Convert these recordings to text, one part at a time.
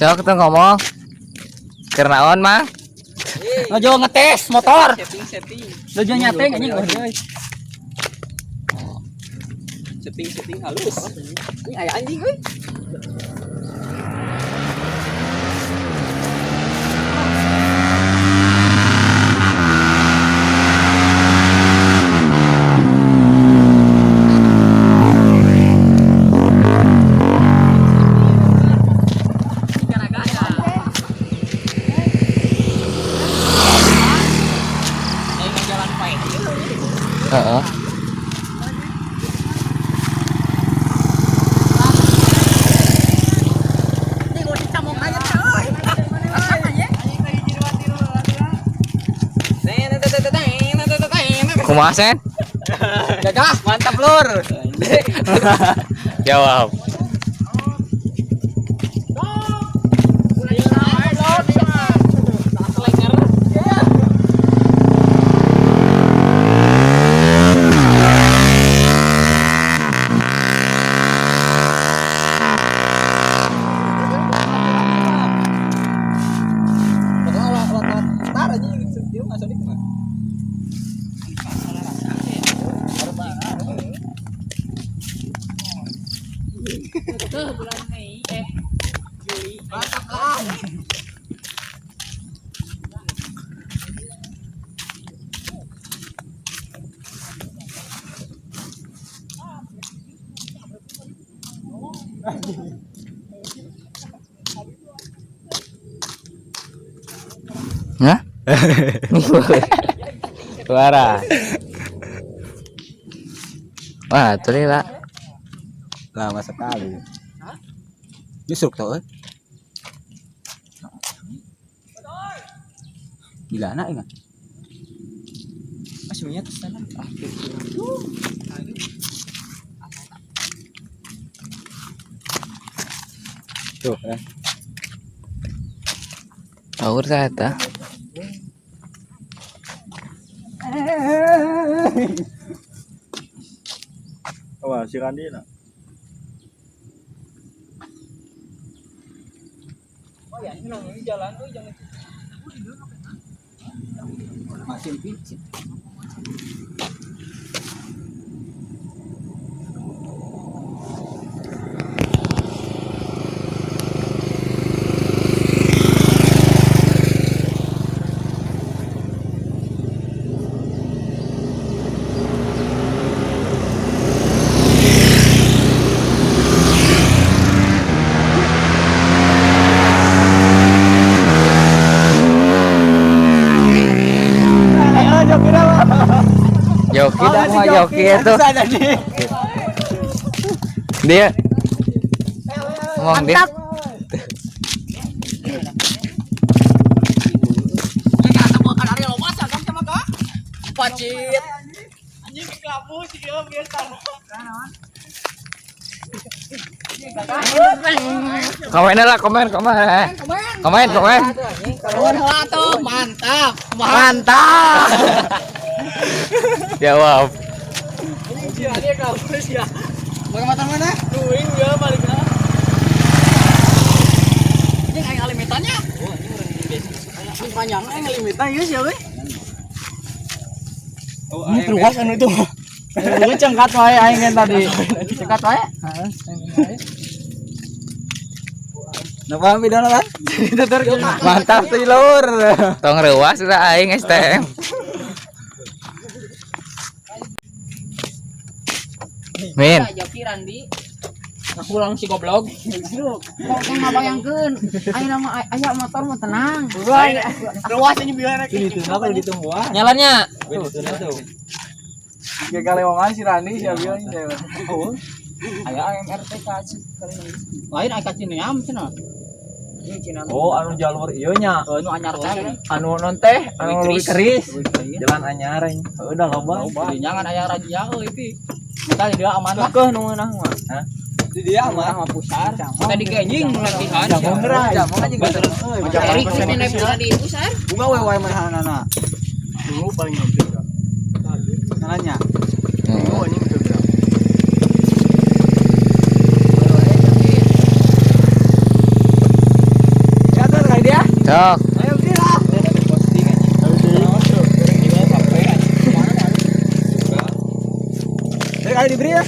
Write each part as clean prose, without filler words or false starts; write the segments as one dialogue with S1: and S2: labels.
S1: Sok tuh ngomong. Keur naon mah?
S2: Ojo ngetes motor.
S3: Setting setting.
S2: Ojo nyateng anjing.
S3: Setting setting halus. Ini aya anjing euy.
S1: Heeh. Kumaha Sen?
S2: Gagah, mantap lur.
S1: Jawab.
S3: Bulan Mei Juli.
S1: Hah? Suara. Wah, tuh lah.
S4: Lama sekali. Justru tuh. Gila anak ingat.
S2: Aslinya tuh sana.
S4: Tuh, kan.
S1: Aur saya ta.
S5: Wah, si Randi nak.
S3: Oh ya, ini nongol jalan tuh jangan.
S4: Masih picit.
S1: Joki dah mah joki itu. Dia ngomong dia.
S3: Pacit. Anjing ke kelabu sih dia biasa.
S1: Komen lah, komen, komen. Komen, komen.
S3: Tuh, mantap.
S1: Mantap. Jawab.
S3: Ini kelabu sih ya. Mau ke mana? Duing ya balik lah. Ini aing alimitannya. Oh, ini urang di panjang aing alimitan ieu sih euy.
S2: Ini keluas anu itu. Lu cengkat wae aing kan tadi. Cengkat wae.
S4: Napa beda kan? Mantap sih lur.
S1: Tong reuas udah aing STM. Min,
S3: Joki Randi. Ngakulang si goblok.
S6: Kok ngabayangkeun ayeuna mah aya motor mah tenang.
S3: Ruas ini biar
S4: Itu kalau ditungguan.
S3: Nyalannya.
S4: Tuh.
S5: Kayak kalewongan si Randi si Abil ini.
S4: Oh.
S3: Aya AMRT ka lain aya ka Cineam cenah.
S4: Oh, anu jalur ieu nya.
S3: Oh, nu anyar teh.
S4: Anu non teh, anu
S3: Leuwih
S4: leuwih keris. Jalan anyar nya. Heuh udah loba.
S3: Dinya kan aya razia euy pi. Kita di dia aman lah.
S4: Keuh nu ngeunah mah. Hah? Di dia
S3: Mah mah pusar. Tadi ge anjing latihan.
S4: Jamong aja gitu.
S3: Erik ini naik bola di pusar.
S4: Bunga we wae manahanana.
S5: Dulu paling ngerti.
S4: Nanya.
S1: Sok.
S4: Ayo beli lah.
S2: Dari kali diberi ya.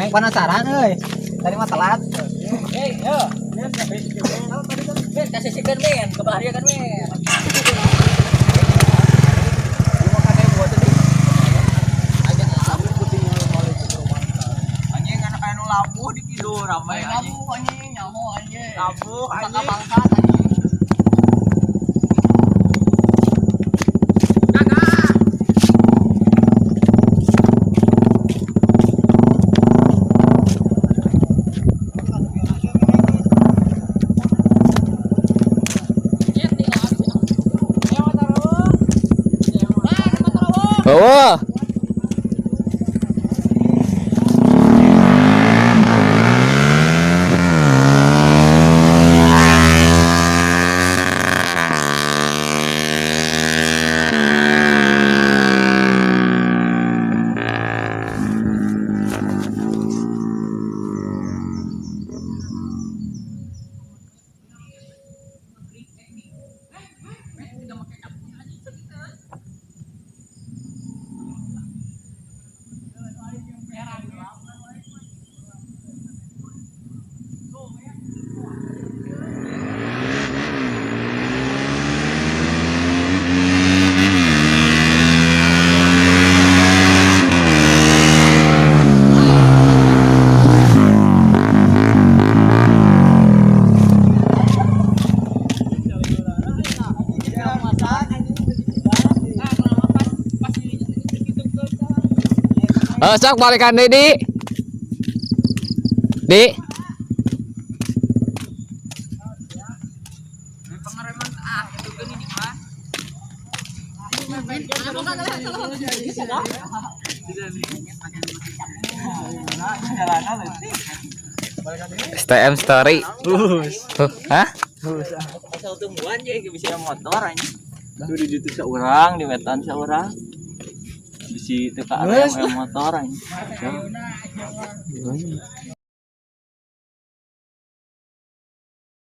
S2: Aing penasaran euy. Tadi mah telat.
S3: Hei, yo. Men, kasih sikan men, ke bahaya kan men.
S4: Anjing anak anu labuh di kidul ramai anjing.
S3: Labuh anjing, nyaho anjing.
S4: Labuh anjing.
S3: Bangsa anjing.
S1: Bawa. Sok balikan deui, Di. Di. STM story. Hah?
S4: Asal tumbuhan je bisa motor anjing. Tuh di ditu seorang, di wetan seorang. Bisi teu ka area motor anjing.